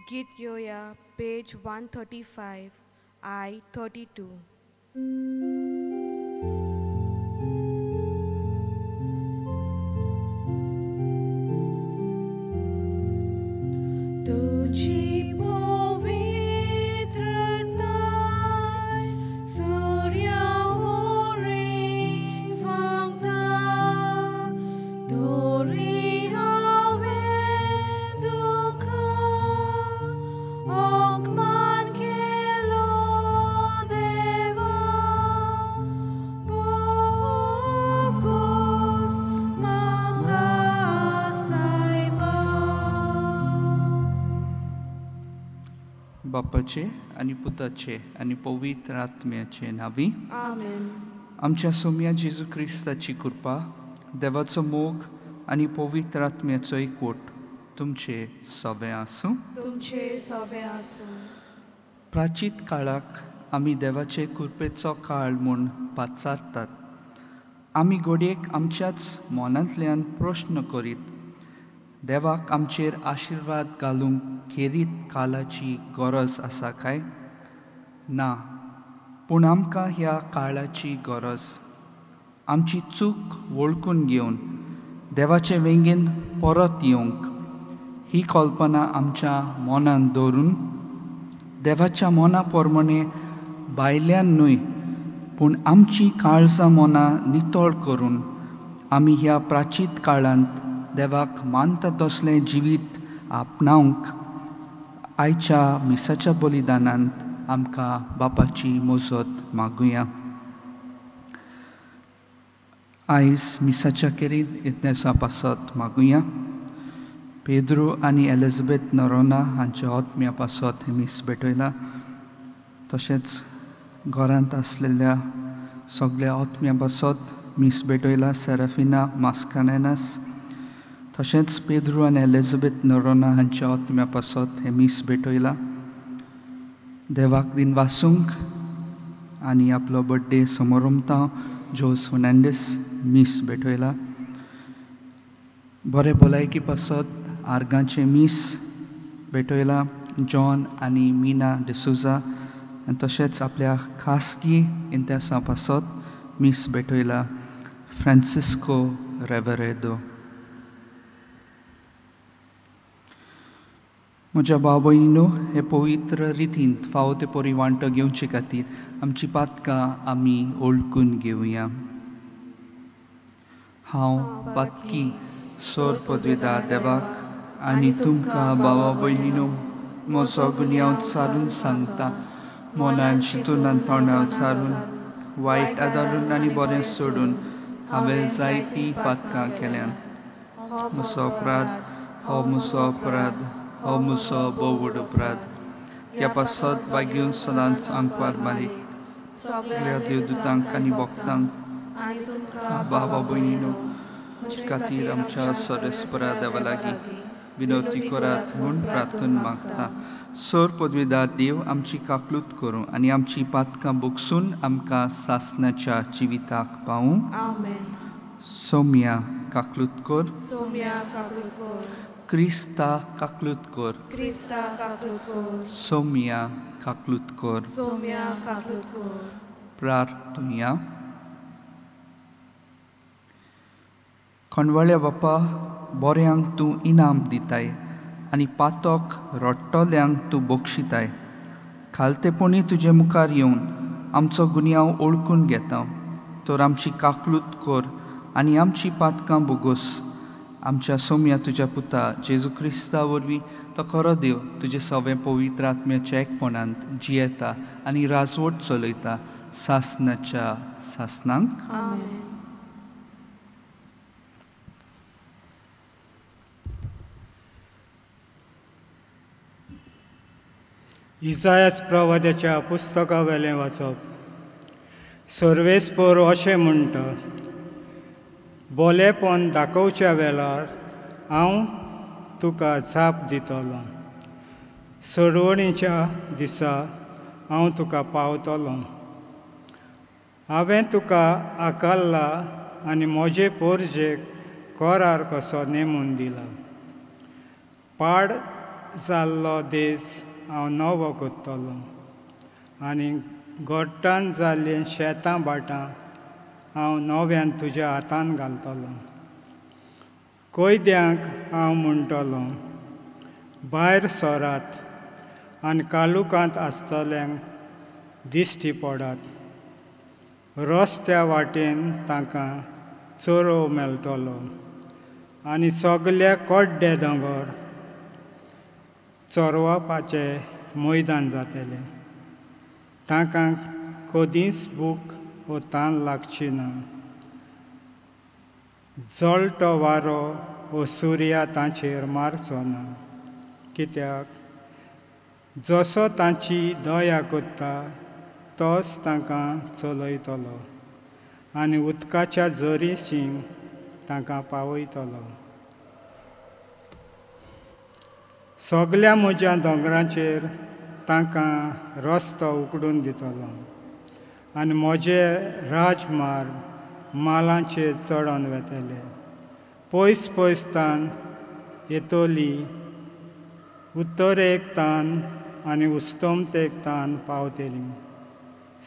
गीत घेवया पेज 135 I 32. तुझी पवित्रताय सूर्या वरी फांकता, तरी हांवें तुका अपमान केलो देवा, बोगोस म्हाका सायबा. बापाचे आनी पुताचे आनी पवित्र आत्म्याचे नांवी आमेन. आमच्या सोम्या जेजू क्रिस्ताची कृपा, देवाचो मोग आनी पवित्र आत्म्याचो एकवट तुमचे सवे आसूं. तुमचे सवे आसूं. प्राचीत काळाक आमी देवाचे कृपेचो काळ म्हूण पाचारतात. आमी घडयेक आमच्याच मनांतल्यान प्रश्न करीत देवाक आमचेर आशिर्वाद घालूंक खेरीत काळाची गरज आसा काय ना, पूण आमकां ह्या काळाची गरज. आमची चूक वळखून घेवन देवाचे वेंगेन परत येवंक ही कल्पना आमच्या मनान दवरून देवाच्या मना प्रमाणे भायल्यान न्हय पूण आमची काळजां मनां नितळ करून आमी ह्या प्राचीत काळांत देवाक मानता तसलें जिवीत आपणावंक आयच्या मिसाच्या बलिदानांत आमकां बापाची मजत मागुया. आयज मिसाच्या केरीत इतनेसा पासत मागुया. पेद्रू आनी एलिझाबेथ नरोना हांच्या आत्म्या पासत हें मीस भेटयलां. तशेंच घरांत आसलेल्या सगळ्या आत्म्या पासत मीस भेटयला सेराफिना मास्कानेनस। तशेंच पेद्रू आनी एलिझाबेथ नोरोना हांच्या आत्म्या पासत हें मीस भेटयला। देवाक दिन वासूंक आनी आपलो बड्डे समारंभता जोस फर्नांडीस मीस भेटयला। बरे भलायकी पासत आर्गांचें मीस भेटयला जॉन आनी मीना डिसोजा आनी तशेंच आपल्या खासगी इंतेसां पासत मीस भेटयला फ्रांसिस्को रेवरेदो। म्हज्या भाव भयणीनो, हे पवित्र रितीन फावो ते परी वांटो घेवचे खातीर आमची पातकां आमी ओळखून घेवया। हांव पातकी सोर पदवेदा देवाक आनी तुमकां भावा भयणीनो म्हजो गुन्यांव सारून सांगता, मनान शितून आनी तोंडार सारून वायट आदारून आनी बरें सोडून हांवें जायतीं पातकां केल्यान। म्हजो अपराध हो म्हजो अपराध हो म्हजो भोव अपराध। ह्या पासत बागेवन सदांच आंकवार मारीक सगळ्या देवदूतांक आनी भक्तांक भावा भयणीनो खातीर आमच्या सरेस्परा देवा लागीं विनवती करात म्हूण प्रार्थना मागता। सोर पदवेदार देव आमची काकलूत करूं आनी आमची पातकां बोगसून आमकां सासणाच्या जिविताक पावूं। सोम्या काकलूत कर, क्रिस्ता काकलूत कर, सोम्या काकलूत कर। प्रार्थुया। खंडवाळ्या बापा, बऱ्यांक तूं इनाम दिताय आनी पातक रडटल्यांक तूं बक्षिताय। खालतेपणी तुजे मुखार येवन आमचो गुन्यांव ओळखून घेता तर आमची काकलूत कर आनी आमची पातकां बोगोस। आमच्या सोम्या तुज्या पुता जेजू क्रिस्ता वरवीं तो खरो देव तुजे सवें पवित्र आत्म्याच्या एकपणांत जियेता आनी राजवट चलयता सासणाच्या सासणांक। इसायास प्रवाद्याच्या पुस्तकावेलें वाचप। सर्वेस्पर अशें म्हणटा, बोलेपण दाखोवच्या वेळार हांव तुका जाप दितलो, सोडवणीच्या दिसा हांव तुका पावतलो। हांवें तुका आकारला आनी म्हजे पोरजेक करार कसो नेमून दिला। पाड जाल्लो देस हांव नवो करतलो आनी गोट्टान जाल्लीं शेतां भाटां हांव नव्यान तुज्या हातान घालतलो। कैद्यांक हांव म्हणटलो, भायर सरात आनी कालुकांत आसतल्यांक दिश्टी पडात। रस्त्या वाटेन तांकां चरोव मेळटलो आनी सगल्या कोड्डे दोंगर चरवापाचें मैदान जातलें। तांकां कदींच भूक वो तान लागची ना। जळटो वारो वो सुर्या तांचेर मारचो ना, कित्याक जसो तांची दया करता तोच तांकां चलयतलो आनी उदकाच्या जोरीशी तांकां पावयतलो। सगल्या म्हज्या दोंगरांचेर तांकां रस्तो उकडून दितलो आनी म्हजे राजमार्ग मालांचेर चडोन वेतले। पयस पयस तान येतली, उत्तरेक तान आनी उस्तमतेक तान पावतली,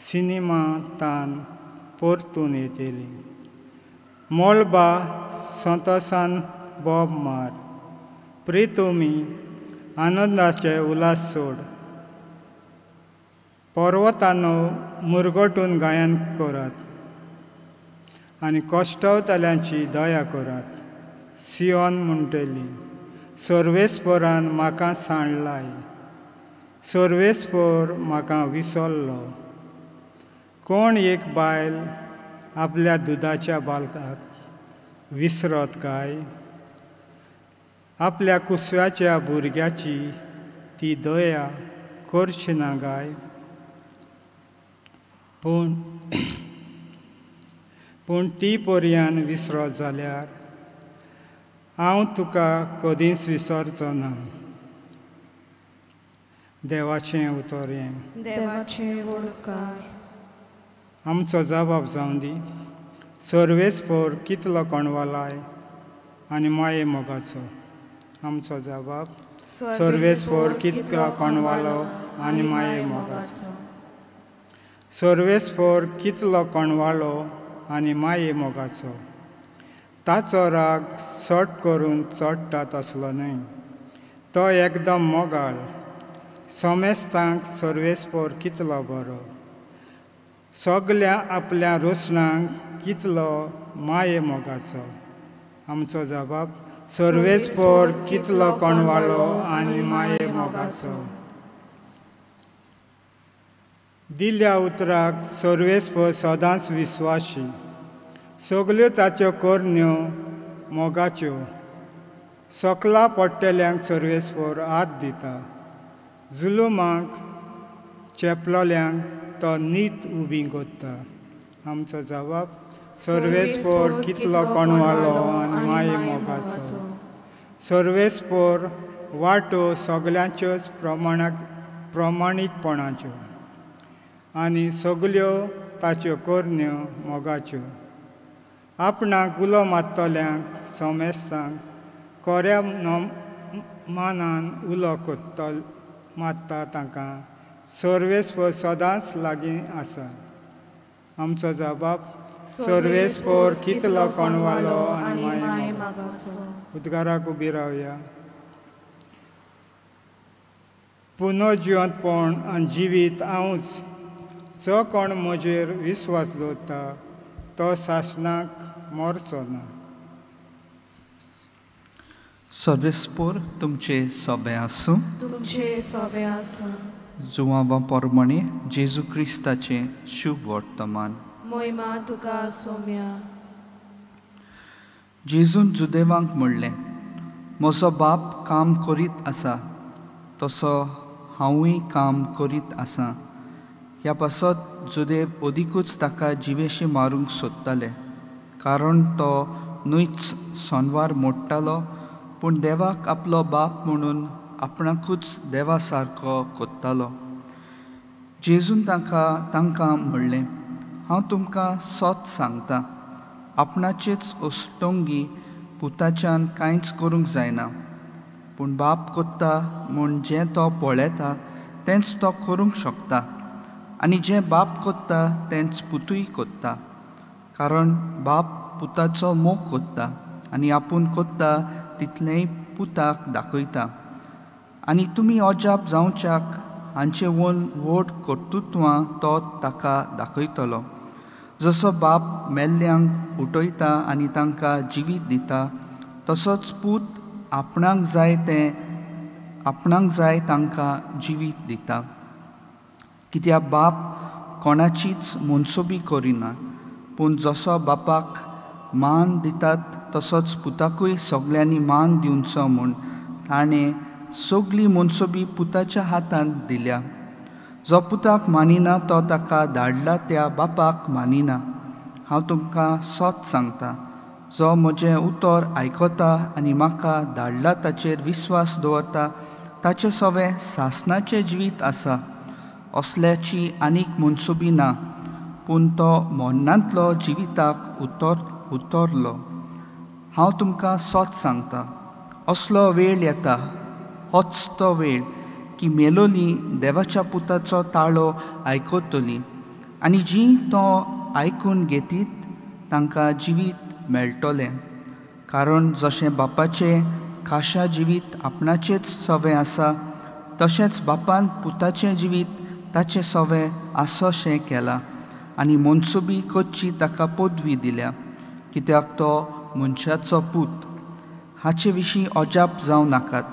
सिनेमा तान परतून येतली। मळबा संतोसान बोब मार, प्रितुमी आनंदाचे उल्हास सोड, पर्वतानो मुरगटून गायन करात आनी कश्टवतल्यांची दया करात। सियोन म्हणटली, सर्वेस्परान म्हाका सांडलाय, सर्वेस्पर म्हाका विसरलो। कोण एक बायल आपल्या दुदाच्या बालकाक विसरत काय? आपल्या कुसव्याच्या भुरग्याची ती दया करची ना काय? पूण पूण ती पर्यान विसरत जाल्यार हांव तुका कदींच विसरचो ना. देवाचें उतर हें. देवाचे उपकार. आमचो जबाब जावं दी. सर्वेस्पोर कितलो कोणवालाय आनी माये मोगाचो. आमचो जबाब सर्वेस्पोर कितलो कोणवालो आनी माये मोगाचो. सर्वेस्पोर कितलो कोणवालो आनी माये मोगाचो. ताचो राग सट करून चडटा तसलो न्हय, तो एकदम मोगाळ. समेस्तांक सर्वेस्पोर कितलो बरो, सगल्या आपल्या रोसणांक कितलो माये मोगाचो. आमचो जबाब सर्वेस्पोर कितलो कोणवालो आनी माये मोगाचो. दिल्या उतराक सर्वेस्पोर सदांच विस्वाशी, सगल्यो ताच्यो करण्यो मोगाच्यो. सकला पडटल्यांक सर्वेस्पोर हात दिता, जुलुमाक चेपलोल्यांक तो नीत उबी करता. आमचो जबाब सर्वेस्पोर कितलो कोणवालो आनी माये मोगाचो. सर्वेस्पोर वाटो सगल्यांच्योच प्रमाणीकपणाच्यो आनी सगल्यो ताच्यो करण्यो मोगाच्यो. आपणाक उलो मारतल्यांक समेस्तांक कोऱ्या मानान उलो करता मारता तांकां सर्वेस्पोर सदांच लागीं आसा. आमचो जबाब सर्वेस्पोर कितलो कोणवालो आनी माये मोगाचो. उद्गाराक उबी रावया. पुनर्जिवंतपण आनी जिवीत हांवूच, जो कोण म्हजेर विस्वास दवरता तो सासणाक मरचो ना. सर्वेस्पोर तुमचे सोबे आसूं. तुमचे सोबे आसूं. जुवांवा परमणे जेजू क्रिस्ताचें शुभ वर्तमान. मोहिमा तुका सोम्या. जेजून जुदेवांक म्हणलें, म्हजो बाप काम करीत आसा तसो हांवूय काम करीत आसा. ह्या पासत जुदेव अदिकूच ताका जिवेशी मारूंक सोदताले, कारण तो न्हयच सोनवार मोडटालो, पूण देवाक आपलो बाप म्हणून आपणाकूच देवा सारको कोत्तालो. जेजून तांकां म्हणलें, हांव तुमकां सत सांगता, आपणाचेच ओस्टोंगी पुताच्यान कांयच करूंक जायना, पूण बाप कोत्ता म्हूण जें तो पळयता तेंच तो करूंक शकता, आनी जें बाप कोत्ता तेंच पुतूय कोत्ता. कारण बाप पुताचो मोग कोत्ता आनी आपूण कोत्ता तितलेंय पुताक दाखयता. आनी तुमी अजाप जावच्याक हांचे व्हड कर्तृत्वां तो ताका दाखयतलो. जसो बाप मेल्ल्यांक उठयता आनी तांकां जिवीत दिता, तसोच पूत आपणाक जाय तें आपणाक जाय तांकां जिवीत दिता. कित्याक बाप कोणाचीच मनसोबी करिना, पूण जसो बापाक मान दितात तसोच पुताकूय सगल्यांनी मान दिवचो म्हूण ताणें सगली मनसोबी पुताच्या हातांत दिल्या. जो पुताक मानिना तो ताका धाडला त्या बापाक मानिना. हांव तुमकां सत सांगता, जो म्हजें उतर आयकता आनी म्हाका धाडला ताचेर विस्वास दवरता ताचें सवें सासणाचें जिवीत आसा. असल्याची आनीक मनसोबी ना, पूण तो मरणांतलो जिविताक उतरलो. हांव तुमकां सत सांगता, असलो वेळ येता, होच तो वेळ, की मेलोली देवाच्या पुताचो ताळो आयकतली आनी जीं तो आयकून घेतीत तांकां जिवीत मेळटलें. कारण जशें बापाचें खाशा जिवीत आपणाचेच सवें आसा, तशेंच बापान पुताचें जिवीत ताचें सवें आसोशें केलां आनी मनसुबी करची ताका पदवी दिल्या, कित्याक तो मनशाचो पूत. हाचे विशीं अजाप जावं नाकात.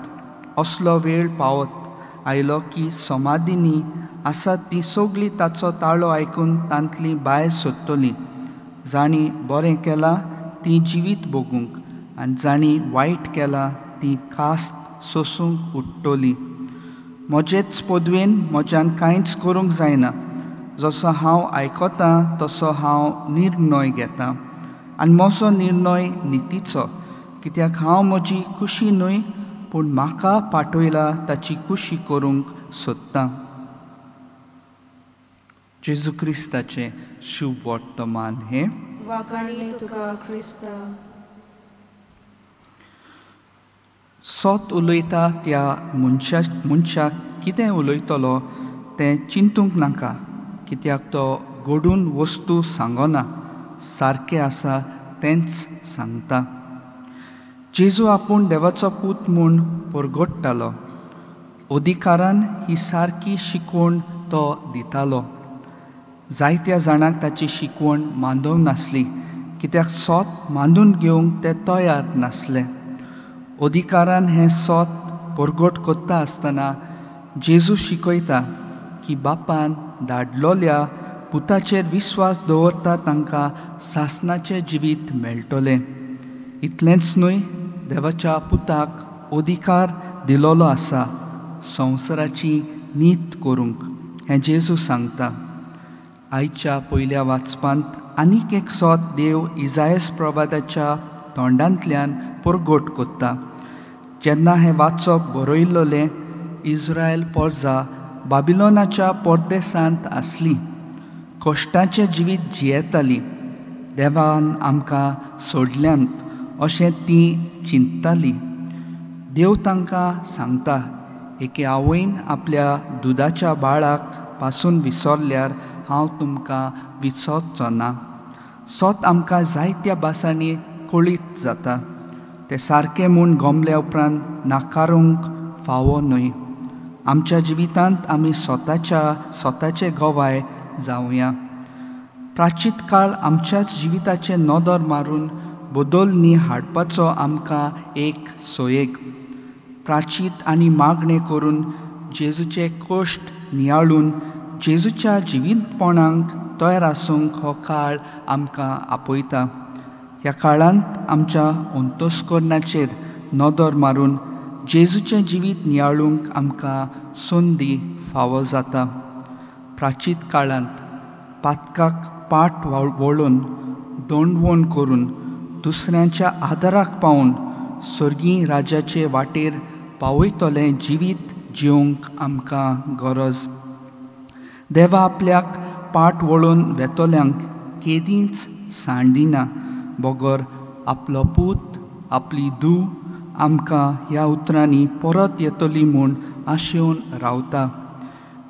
असलो वेळ पावत आयलो की समाधींनी आसात ती सगळीं ताचो ताळो आयकून तांतली भायर सोदतली. जांणी बरें केलां तीं जिवीत भोगूंक आनी जांणी वायट केलां तीं खास्त सोसूंक उठ्ठली. म्हजेच पदवेन म्हज्यान कांयच करूंक जायना. जसो हांव आयकतां तसो हांव निर्णय घेतां आनी म्हजो निर्णय नितीचो, कित्याक हांव म्हजी खुशी न्हय पूण म्हाका पाठयला ताची खुशी करूंक सोदतां. जेजू क्रिस्ताचें शुभ वर्तमान हें. वाखाणी तुका क्रिस्ता. सत उलयता त्या मनशाक कितें उलयतलो तें चिंतूंक नाका, कित्याक तो घडून वस्तू सांगना, सारकें आसा तेंच सांगता. जेजू आपूण देवाचो पूत म्हूण परगट्टालो. अधिकारान ही सारकी शिकवण तो दितालो. जायत्या जाणांक ताची शिकवण मांदोवंक नासली, कित्याक सोत मांदून घेवंक ते तयार नासले. अधिकारान हें सोत परगट करता आसतना जेजू शिकयता की बापान धाडलोल्या पुताचेर विस्वास दवरता तांकां सासणाचें जिवीत मेळटलें. इतलेंच न्हय, देवाच्या पुताक अधिकार दिलोलो आसा संवसाराची नीत करूंक, हें जेजू सांगता. आयच्या पयल्या वाचपांत आनीक एक सोत देव इजायस प्रवादाच्या तोंडांतल्यान परगट करता. जेन्ना हें वाचप बरयल्लें इस्रायल पोरजा बाबिलोनाच्या परदेसांत आसली, कश्टाचें जिवीत जियेताली. देवान आमकां सोडल्यांत अशें ती चिंतताली. देव तांकां सांगता, एके आवयन आपल्या दुदाच्या बाळाक पासून विसरल्यार हांव तुमकां विसरचो ना. सोत आमकां जायत्या भासांनी कळीत जाता. तें सारकें म्हूण गमल्या उपरांत नाकारूंक फावो न्हय. आमच्या जिवितांत आमी स्वताचे गवाय जावया. प्राचीत काळ आमच्याच जिविताचें नदर मारून बदलणी हाडपाचो आमकां एक सोयेग. प्राचीत आनी मागणें करून जेजूचे कश्ट नियाळून जेजूच्या जिवीतपणाक तयार आसूंक हो काळ आमकां आपयता. ह्या काळांत आमच्या अंतस्करणाचेर नदर मारून जेजूचें जिवीत नियाळूंक आमकां संदी फावो जाता. प्राचीत काळांत पातकाक पाट वळून दंडवण करून दुसऱ्यांच्या आदाराक पावून सर्गी राजाचे वाटेर पावयतलें जिवीत जिवंक आमकां गरज. देवा आपल्याक पाट वळून वेतल्यांक केदींच सांडिना, बगर आपलो पूत आपली धूव आमकां ह्या उतरांनी परत येतली म्हूण आशेवन रावता.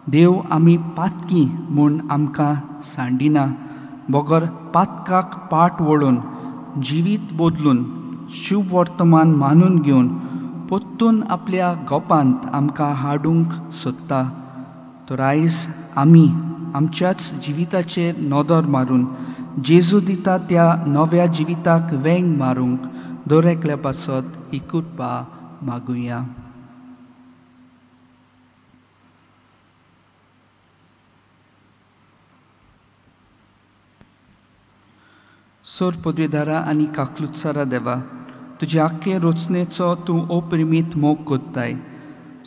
देव आमी पातकी म्हूण आमकां सांडिना, बगर पातकाक पाट वळून जिवीत बदलून शुभ वर्तमान मानून घेवन परतून आपल्या गोपांत आमकां हाडूंक सोदता. तर आयज आमी आमच्याच जिविताचेर नदर मारून जेजू दिता त्या नव्या जिविताक वेंग मारूंक दर एकल्या पासत ही कृपा मागुया. सोर पदवेदारा आनी काकलुत्सारा देवा, तुजे आख्खे रचनेचो तूं अपरिमीत मोग कोत्ताय.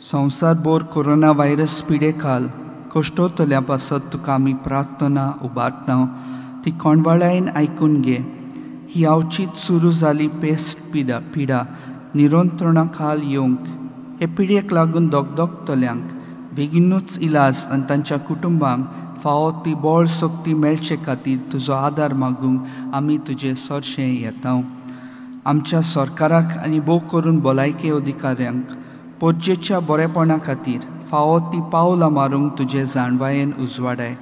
संवसारभर कोरोना व्हायरस पिडेखाल कश्टोतल्या पासत तुका आमी प्रार्थना उबारता, ती कोंडवाळ्यान आयकून घे. ही अवचीत सुरू जाली पेस्ट पिडा निरंत्रणा खाल येवंक हे पिडयेक लागून दगदगतल्यांक बेगीनूच इलाज आनी तांच्या कुटुंबांक फावो ती बळ शक्ती मेळचे खातीर तुजो आदार मागूंक आमी तुजे सरशें येता. आमच्या सरकाराक आनी भोव करून भलायकी अधिकाऱ्यांक पोरजेच्या बरेपणा खातीर फावो ती पावलां मारूंक तुजे जाणवायेन उजवाडाय.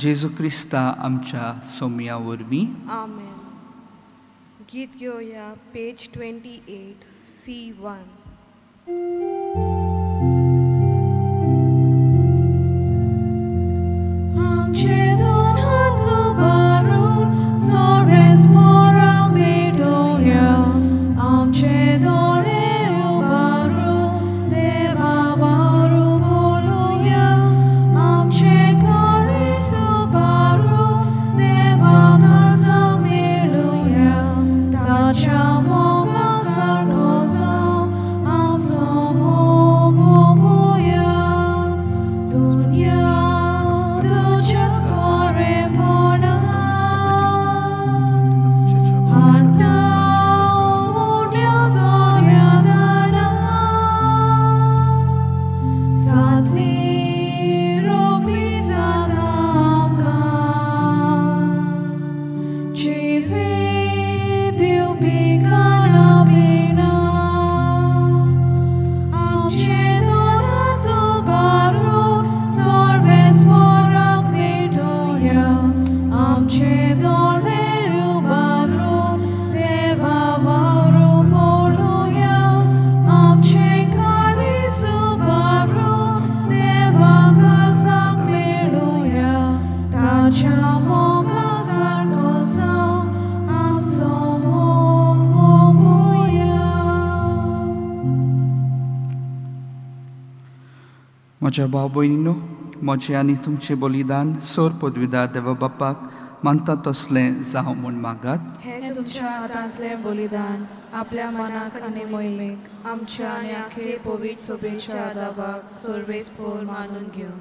जेजू क्रिस्ता आमच्या सोमया वरवीं आमेन. गीत घेवया पेज 28 C1. आमचे दोन हात उबारून सोरेस पोराक भेटोवया, आमचे दोळे उबारून देवा वारू बोलुया, आमचे काळीज उबारून देवा काळजाक मेळुया, ताच्या मोगा सारको जावं आमचो मोग. म्हज्या भाव भयणीनो, म्हजें आनी तुमचें बलिदान सोर पदवीदार देवा बापाक मानता तसलें जावं म्हूण मागात. हें तुमच्या हातांतलें बलिदान आपल्या मनाक आनी मोहिमेक आमच्या आनी आखे पवित्र सोबेच्या दावाक सर्वेस्पोर मानून घेवं.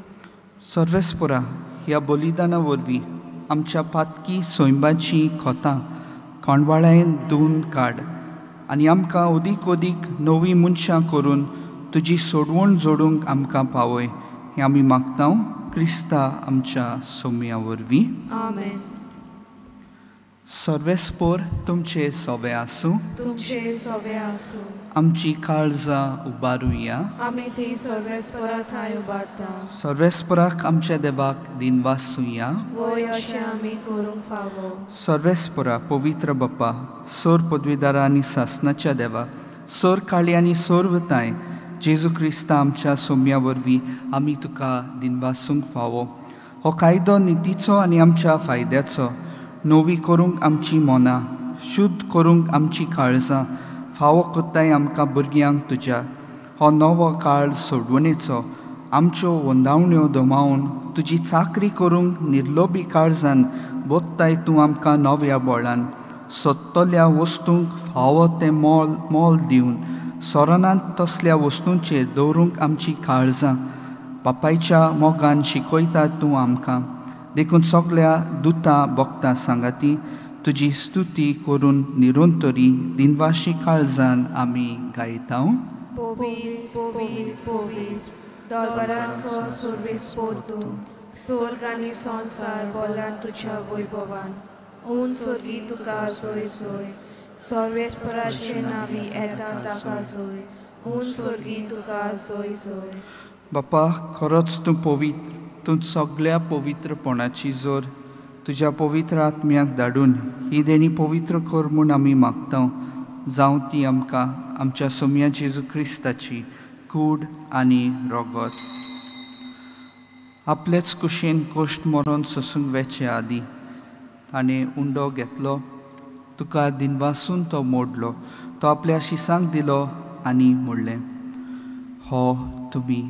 सर्वेस्पोरा ह्या बलिदाना वरवीं आमच्या पातकी सैंबाचीं खोतां कोंडवाळ्यान धुवन काड आनी आमकां अदीक अदीक नवीं मनशां करून तुजी सोडवण जोडूंक आमकां पावय, हें आमी मागता क्रिस्ता आमच्या सोम्या वरवीं. आमेन. सर्वेस्पोर तुमचे सोबे आसूं. तुमचे सोबे आसूं. आमची काळजां उबारुया. आमी ती सर्वेस्पोरा थांय उबारता. सर्वेस्पोराक आमच्या देवाक दिनवासुया. वय अशें आमी करूंक फावो. सर्वेस्पोरा पवित्र बाप्पा, सोर पदवीदारा आनी सासनाच्या देवा, सोर काळी आनी सोरवताय जेजू क्रिस्ता आमच्या सोम्या वरवीं आमी तुका दिनवासूंक फावो. हो कायदो नितीचो आनी आमच्या फायद्याचो, नवी करूंक आमची मनां, शुद्ध करूंक आमची काळजां, फावो कोत्ताय आमकां भुरग्यांक तुज्या. हो नवो काळ सोडवणेचो, आमच्यो वंदावण्यो दमावन तुजी चाकरी करूंक निर्लोबी काळजान बोत्ताय तूं आमकां नव्या बळान. सोदतल्या वस्तूंक फावो तें मोल मोल दिवन सोरनांत तसल्या वस्तूंचेर दवरूंक आमची काळजां बापायच्या मोगान शिकयता तूं आमकां. देखून सगल्या दुतां भक्तां सांगाती तुजी स्तुती करून निरंतरी दिनवाशी काळजान आमी गायता. पवित्र पवित्र पवित्र दरबाराचो सर्वेस्पोर तूं, स्वर्ग आनी संवसार बोलान तुज्या वैभवान. ऊन स्वर्गी तुका जोय जोय, सर्वेस्पराचे नांवी येता ताका जोय, ऊन स्वर्गी तुका जोय जोय. बापा, खरोच तूं पवित्र, तूं सगल्या पवित्रपणाची जोर. तुज्या पवित्र आत्म्याक धाडून ही देणी पवित्र कर म्हूण आमी मागता. जावं ती आमकां आमच्या सोम्या जेजू क्रिस्ताची कूड आनी रोगत. आपलेच कुशीन कोश्ट मरोन सोसूंक वेचे आदीं ताणें उंडो घेतलो, तुका दिनवासून तो मोडलो, तो आपल्या शिसांक दिलो आनी म्हणलें, हो तुमी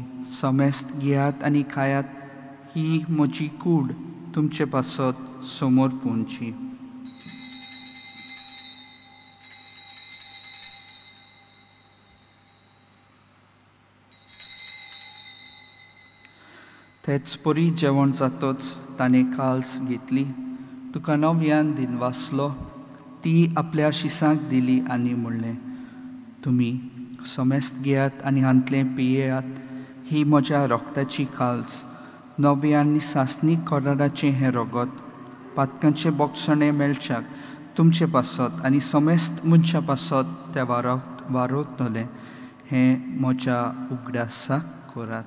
समेस्त घेयात आनी खायात, ही म्हजी कूड तुमचे पासत समोर पोंची. तेच परी जेवण जातच ताणें काल्स घेतली, तुका नव्यान दिनवासलो, ती आपल्या शिसांक दिली आनी म्हणलें, तुमी समेस्त घेयात आनी हांतलें पियेयात, ही म्हज्या रोगताची काल्स, नव्या आनी सासणीक कराराचें हें रोगत, पातकांचें बोगसणें मेळच्याक तुमचे पासत आनी समेस्त मनशां पासत तें वारवतलें, हें म्हज्या उगडासाक करात.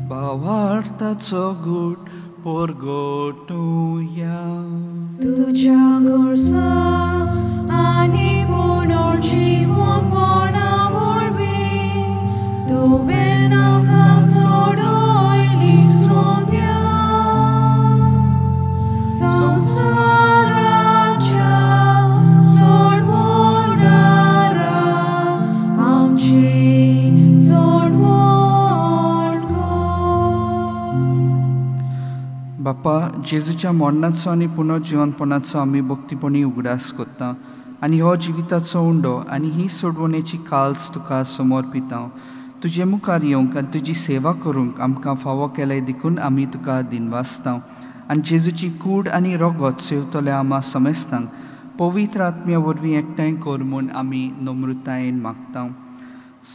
भावार्थाचो गूट परगटुया. तुज्या खुर्सा आनी पुनर्जिवपणा वरवीं तुवें आमकां सोडयली सोम्या. संवसाराच्या सोडवणारा आमची सोडवण कर. बापा, जेजूच्या मरणाचो आनी पुनर्जिवनपणाचो आमी भक्तीपणी उगडास करता आनी हो जिविताचो उंडो आनी ही सोडवणेची काल्स तुका समर्पिता. तुजे मुखार येवंक आनी तुजी सेवा करूंक आमकां फावो केलें देखून आमी तुका दिनवासता. आनी जेजूची कूड आनी रोगत सेवतल्या आमा समेस्तांक पवित्र आत्म्या वरवीं एकठांय कर म्हूण आमी नम्रतायेन मागता.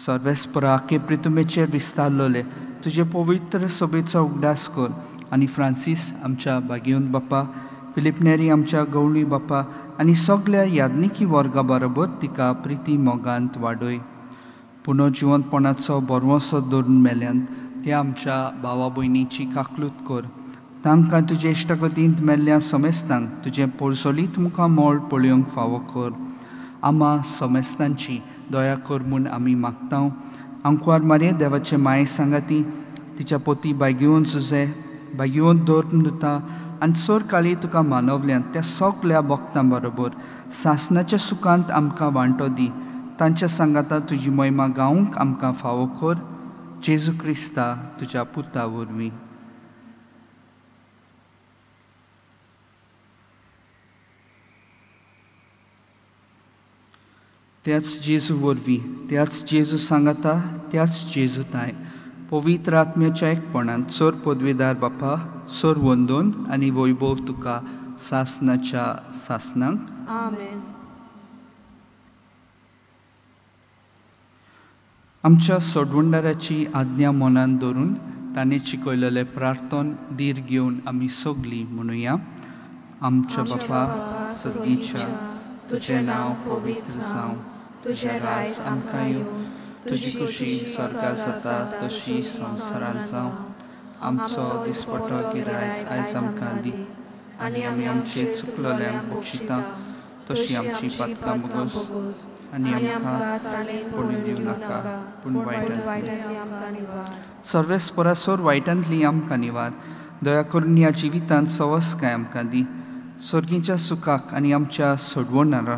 सर्वेस्परा आखे प्रितुमेचेर विस्तारलेले तुजे पवित्र सभेचो उगडास कर आनी फ्रांसीस आमच्या बागेवन बाप्पा, फिलीप नेरी आमच्या गवळी बाप्पा आनी सगल्या याज्ञिकी वर्गा बरोबर तिका प्रिती मोगांत वाडय. पुनर्जिवंतपणाचो बरवसो धरून मेल्यान त्या आमच्या भावा भयणीची काकलूत कर. तांकां तुजे इश्टागतींत मेल्ल्या समेस्तांक तुजें पोरसोलीत मुखार मोळ पळोवंक फावो कर. आमा समेस्तांची दया कर म्हूण आमी मागता. आंकवार मारये देवाचे माये सांगाती तिच्या पोती बायगेवन सुजे भाग्यवंत धर्मदुतां आनी सोर काळी तुका मानवल्यान त्या सगल्या भक्तां बरोबर सासनाच्या सुखांत आमकां वांटो दी. तांच्या सांगाता तुजी महिमा गावंक आमकां फावो कर, जेजू क्रिस्ता तुज्या पुता वरवीं. त्याच जेजू वरवीं, त्याच जेजू सांगाता, त्याच जेजू ताय पवित्र आत्म्याच्या एकपणान सोर पदवीदार बापा, सोर वंदून आनी वैभव तुका सासनाच्या सासनाक. आमेन. आमच्या सोडवणदाराची आज्ञा मनान धरून ताणें शिकयलेलें प्रार्थन धीर घेवन आमी सगलीं म्हणुया. आमच्या बापा सगळीच्या, तुजें नांव पवित्र जावं, तुजें राज आमकां येवं, तुजी खुशी स्वर्गात जाता तशी संवसारांत जावं. आमचो दिसपटो गिरायस आयज आमकां दी आनी आमी आमचे चुकलेल्यांक बक्षिता तशी आमची पातकां बोगोस आनी आमकां पडून दिवं नाका, पूण वायटांतली सर्वेस्परा सोर वायटांतली आमकां निवार. दया करून ह्या जिवितांत सवसकाय आमकां दी. सर्गीच्या सुखाक आनी आमच्या सोडवणारा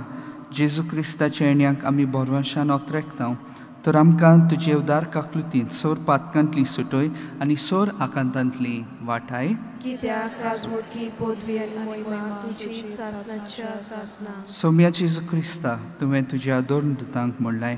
जेजू क्रिस्ताच्या येण्याक आमी भरवंशान ओतरेकता, तर आमकां तुजे उदार काकलुतीन सोर पातकांतली सुटय आनी सोर आकांतांतली वाटाय. कित्याक राजवटकी पदवी आनी महिमा तुजी सासनाच्या सासना. सोम्या जेजू क्रिस्ता, तुवें तुज्या दोन दुतांक म्हणलाय,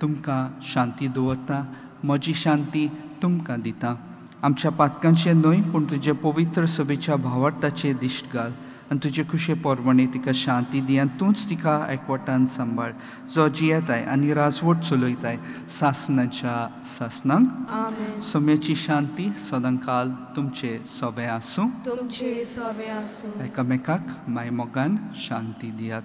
तुमकां शांती दवरता, म्हजी शांती तुमकां दिता. आमच्या पातकांचें न्हय पूण तुजे पवित्र सभेच्या भावार्थाचें दिश्ट घाल आनी तुजे खुशे परवणी तिका शांती दी आनी तूंच तिका एकवटान सांबाळ, जो जियेताय आनी राजवट चलयताय सासनाच्या सासनाक. आमेन. सोम्याची शांती सदांकाल तुमचे सोबे आसूं. तुमचे सोबे आसूं. एकामेकाक मायमोगान शांती दियात.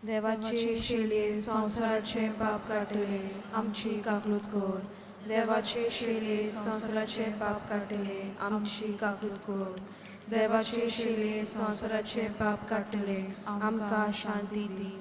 देवाचे शेलये संवसाराचे पाप काडटले, आमची काकलूत कर. देवाचे शेलये संवसाराचे पाप काडटले, आमची काकलूत कर. देवाचे शेलये संवसाराचे पाप काडटले, आमकां शांती दी.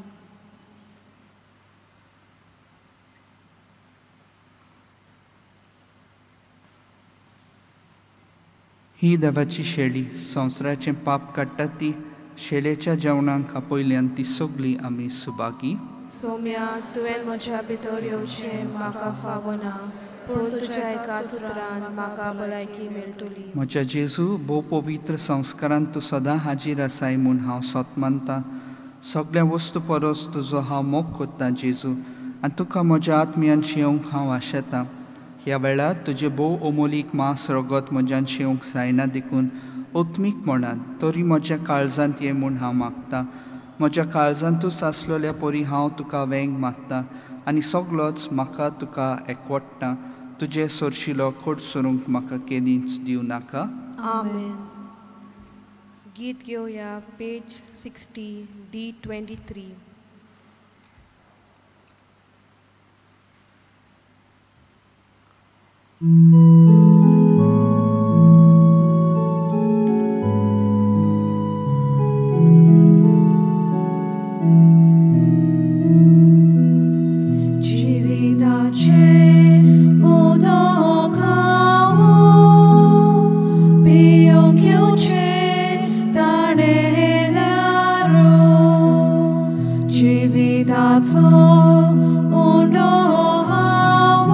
ही देवाची शेळी संवसाराचें पाप काडटा ती शेळेच्या जेवणाक आपयल्यान ती सगळी आमी सुभागी. सोम्या, तुवें म्हज्या भितर येवचें म्हाका फावना, पूण तुज्या एकाच उतरान म्हाका भलायकी मेळटली. म्हज्या जेजू, भोव पवित्र संस्कारान तूं सदां हाजीर आसाय म्हूण हांव सत मानता. सगळ्या वस्तू परस तुजो हांव मोग कोत्तां जेजू, आनी तुका म्हज्या आत्म्यान शेवंक हांव आशेतां. ह्या वेळार तुजें भोव अमोलीक मांस रगत म्हज्यान शेवंक जायना देखून आत्मीकपणान तरी म्हज्या काळजांत ये म्हूण हांव मागतां. म्हज्या काळजांतूच आसलेल्या परी हांव तुका वेंग मागता आनी सगलोच म्हाका तुका एकवटता. तुजे सरशिलो खोट सरूंक म्हाका केदींच दिवं नाका. आमेन. गीत घेवया पेज 60 D23. जिविताचो उंडो हांव,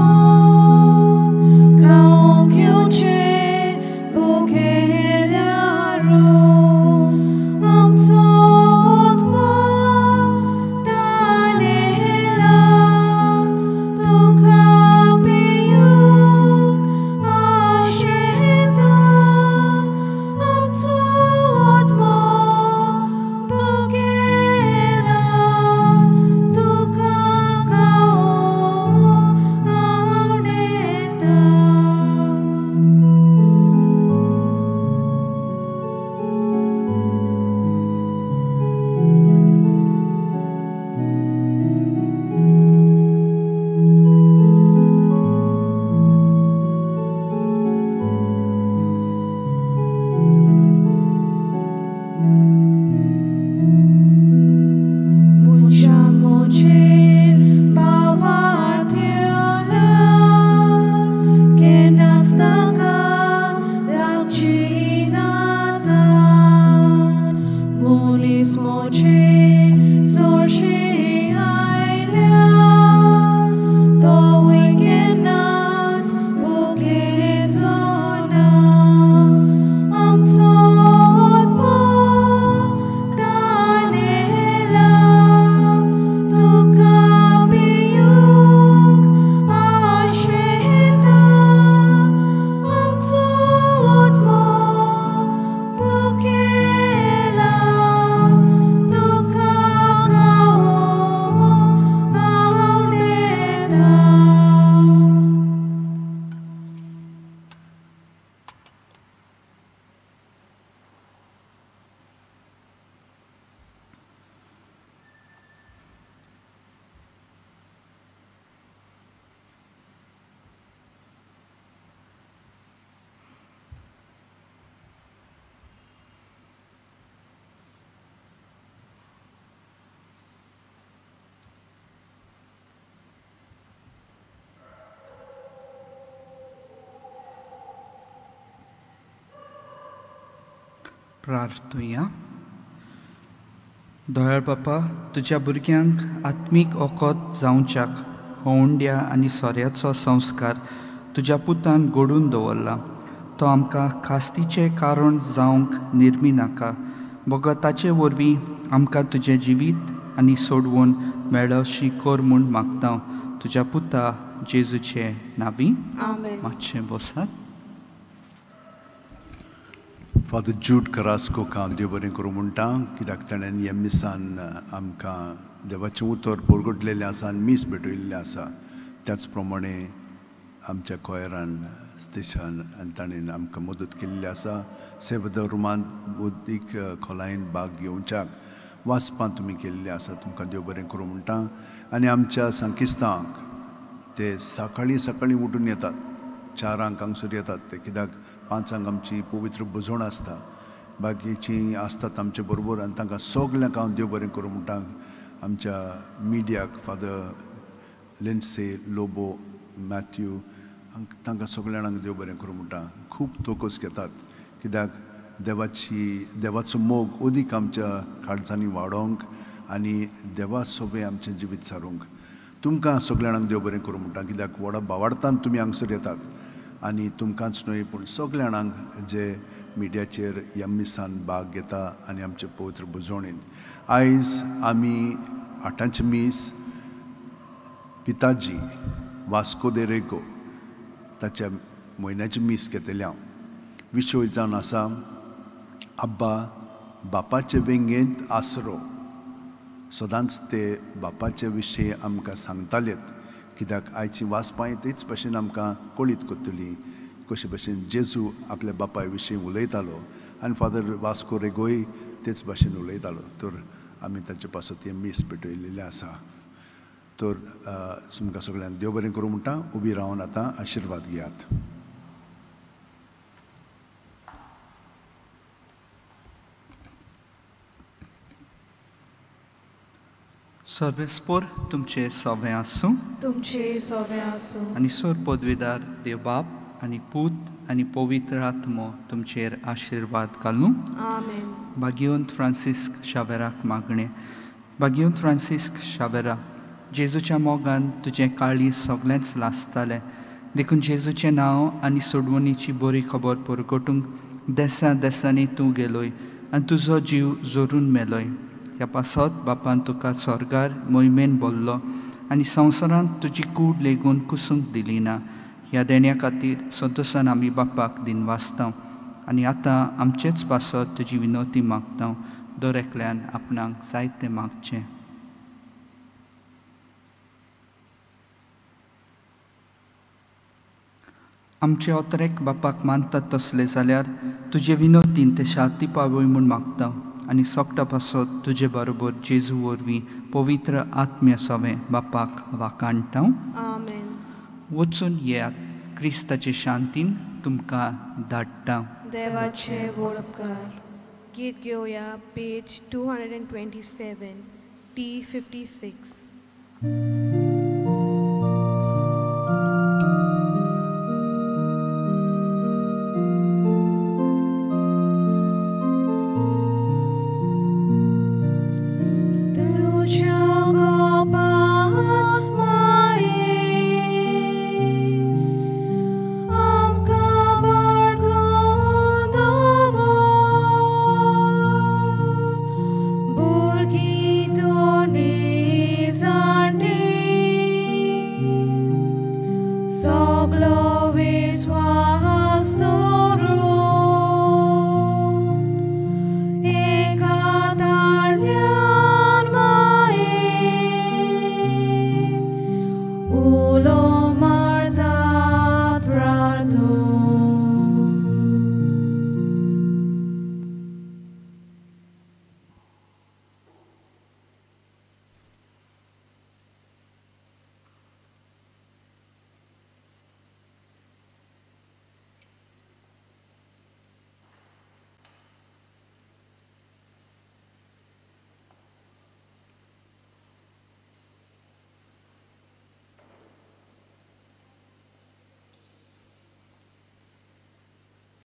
प्रार्थुया. दयाळ बापा, तुज्या भुरग्यांक आत्मीक ओकोत जावच्याक होंवड्या आनी सोऱ्याचो संस्कार तुज्या पुतान घडून दवरला. तो आमकां खास्तीचें कारण जावंक निर्मी नाका, बगर ताचे वरवीं आमकां तुजें जिवीत आनी सोडवून मेळशी कर म्हूण मागता, तुज्या पुता जेजूचे नावी. मातशें बसात. फादर जूड करास्को हांव देव बरें करूं म्हणटा, कित्याक ताणें ह्या मिसान आमकां देवाचें उतर परगटलेलें आसा आनी मीस भेटयल्लें आसा. त्याच प्रमाणे आमच्या कोयरान स्टेशन आनी ताणें आमकां मदत केल्ली आसा. सेवधर्मांत बुद्धीक खोलायेन भाग घेवच्याक वाचपां तुमी केल्लीं आसा, तुमकां देव बरें करूं म्हणटा. आनी आमच्या संकिस्तांक ते सकाळीं सकाळीं उठून येतात, 4 हांगसर येतात ते, कित्याक 5 आमची पवित्र भजवण आसता, बाकीचीं आसतात आमचे बरोबर. आनी तांकां सगल्यांक हांव देव बरें करूं म्हणटा. आमच्या मिडियाक फादर लिन्से लोबो मॅथ्यू तांकां सगल्या जाणांक देव बरें करूं म्हणटा. खूब तोकोस घेतात, कित्याक देवाची देवाचो मोग अदीक आमच्या काळजांनी वाडोवंक आनी देवा सोबें आमचें जिवीत सारूंक. तुमकां सगल्या जाणांक देव बरें करूं म्हणटा, कित्याक व्हडा बावाडतान तुमी हांगसर येतात. आनी तुमकांच न्हय पूण सगल्या जाणांक जे मिडियाचेर ह्या मिसान भाग घेता आनी आमचे पवित्र भुजवणेन. आयज आमी 8 मीस पिताजी वास्को दे रेगो ताच्या म्हयन्याचें मीस घेतलें हांव. विशय जावन आसा आब्बा बापाचे वेंगेंत आसरो. सदांच ते बापाचे विशय आमकां सांगतालेत, कित्याक आयची वाचपां तेच भशेन आमकां कळीत करतली कशे भशेन जेजू आपल्या बापाय विशीं उलयतालो आनी फादर वास्को रेगोय तेच भशेन उलयतालो. तर आमी ताचे पासत हें मीस पेटयलेलें आसा. तर तुमकां सगळ्यांक देव बरें करूं म्हणटा. उबी रावन आतां आशिर्वाद घेयात. सर्वेस्पोर तुमचे सोबें आसूं, तुमचे सोबें आसूं. आनी सोर पदवीदार देव बाप आनी पूत आनी पवित्र आत्मो तुमचेर आशिर्वाद घालूं. आमेन. भाग्यवंत फ्रांसिस्क शावेराक मागणें. भाग्यवंत फ्रांसिस्क शावेरा, जेजूच्या मोगान तुजें काळीज सगळेंच लासतालें, देखून जेजूचें नांव आनी सोडवणीची बरी खबर परगटूंक देसां देसांनी तूं गेलोय आनी तुजो जीव जोरून मेलोय. ह्या पासत बापान तुका स्वर्गार मोहिमेन बोल्लो आनी संवसारांत तुजी कूड लेगून कुसूंक दिली ना. ह्या देण्या खातीर संतोसान आमी बापाक दिनवासता आनी आतां आमचेच पासत तुजी विनवती मागता. दर एकल्यान आपणाक जाय तें मागचें. आमचे अतरेक बापाक मानतात तसले जाल्यार तुजे विनवतीन ते शांती पावय म्हूण मागता आनी सोकटा पासत तुजे बरोबर जेजू वरवीं पवित्र आत्म्या सोवें बापाक वाकाणटा. आमेन. वचून येयात, क्रिस्ताचे शांतीन तुमकां धाडटा. देवाचे वोडपकार. गीत घेवया पेज 227 T56.